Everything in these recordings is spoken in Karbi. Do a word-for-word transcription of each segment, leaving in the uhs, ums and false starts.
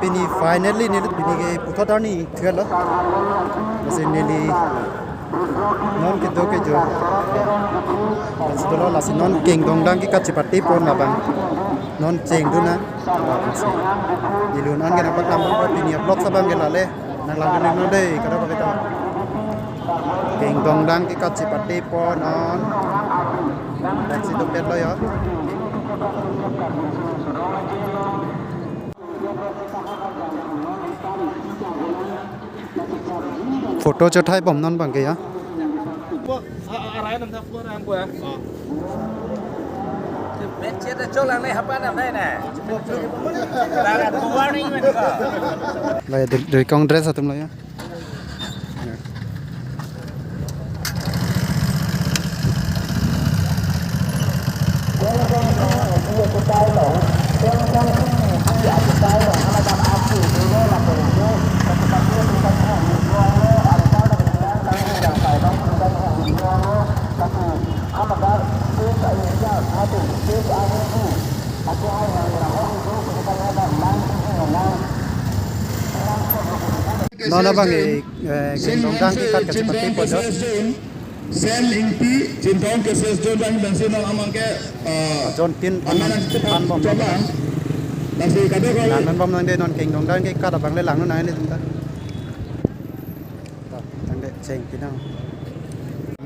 Pini finally neli pini ke puthot arni thulo. Lasi neli non kedo kejo. Lasi dolo lasi non kengdongdang ke kachipate pon labang. Non chengdun nang. Lasi neli non ke nangpaklang pon pini vlog labang ke lale. Nanglang dun nang dei, kadokave ta. Kengdongdang ke kachipate pon non. Lasi dopetlo ya. Photo chothai bom non abang ke ya. Lai dri-, drikong dress atum lo ya. Non abang e, eh, kengdongdang ke kat kachipate pon jo. Sen Ingti, Chinthong ke ses jon bang bangsi non amang ke, eh, jon tin amen an chephan bom. Chobang. Bangsi kadokave. Lang bom nang dei non kengdongdang ke kat abang le lang non nang dei tum ta. Ta, tangte cheng pinang.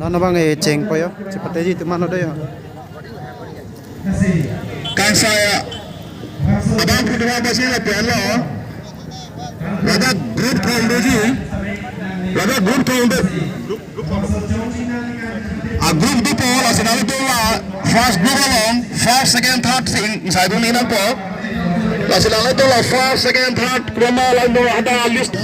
Non abang e chengpo yo, chipateji atum ano dei yo. Kangsai abang putwa basi lapen lo. Ladak group thong doji. Ladak group thong do. A group dopo, lasi nanglitum la first group along, first, second, third si ing-, ingsai dun nangpo. Lasi nanglitum la first, second, third, kroma lang do ada list.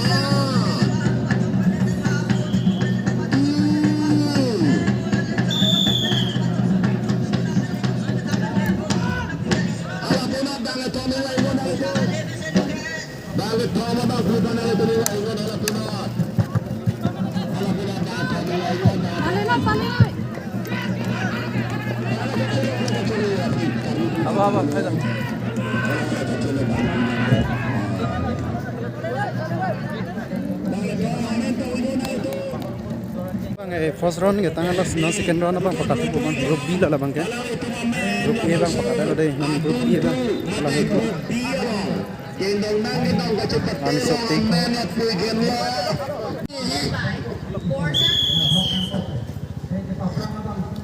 Bang, eh, first round ke tanglo, non second round abang pakat pu bang, group B la labang ke. Group A abang pakat lo dei, non group B abang. Alam itu. Kami sokti.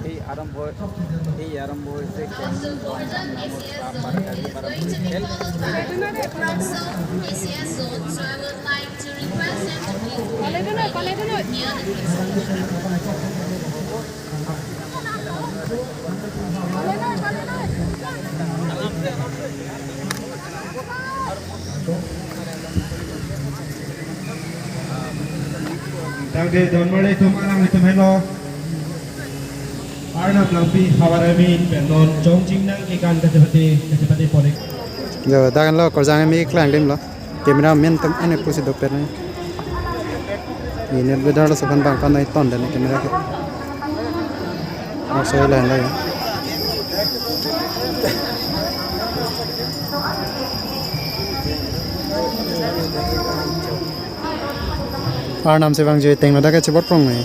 এই আৰম্ভ, এই আৰম্ভ হৈছে কেন্দ্ৰীয় নামৰ পৰা পাঠশালী পাৰম্পৰিক খেল। Tangte donmarli atum alanglitum henlo Arnam Langpi havar amin pen non chongching nangkekan kachepate, kachepate ponik. Jo, dak henlo Korjang ami keklang adim lo. Cameraman atum ane pusi dopet nang. Ini beda lo sepan bang kan nai ton dan camera ke. Masuk lain lagi. Arnam si bang jui teng lo dak ke chibot prong ni.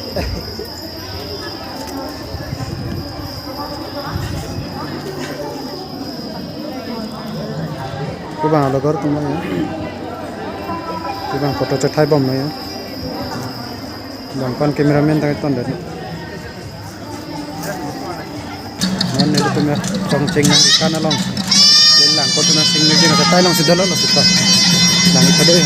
Kubang alogor tum lo ya. Kubang photo chothai bom lo ya. Bang pan cameraman ta ton dei. Non nelitum ya chongcheng nangkan along. Lang photo na sing ni jing ta alongsi dolo lo sita. Lang ita dei.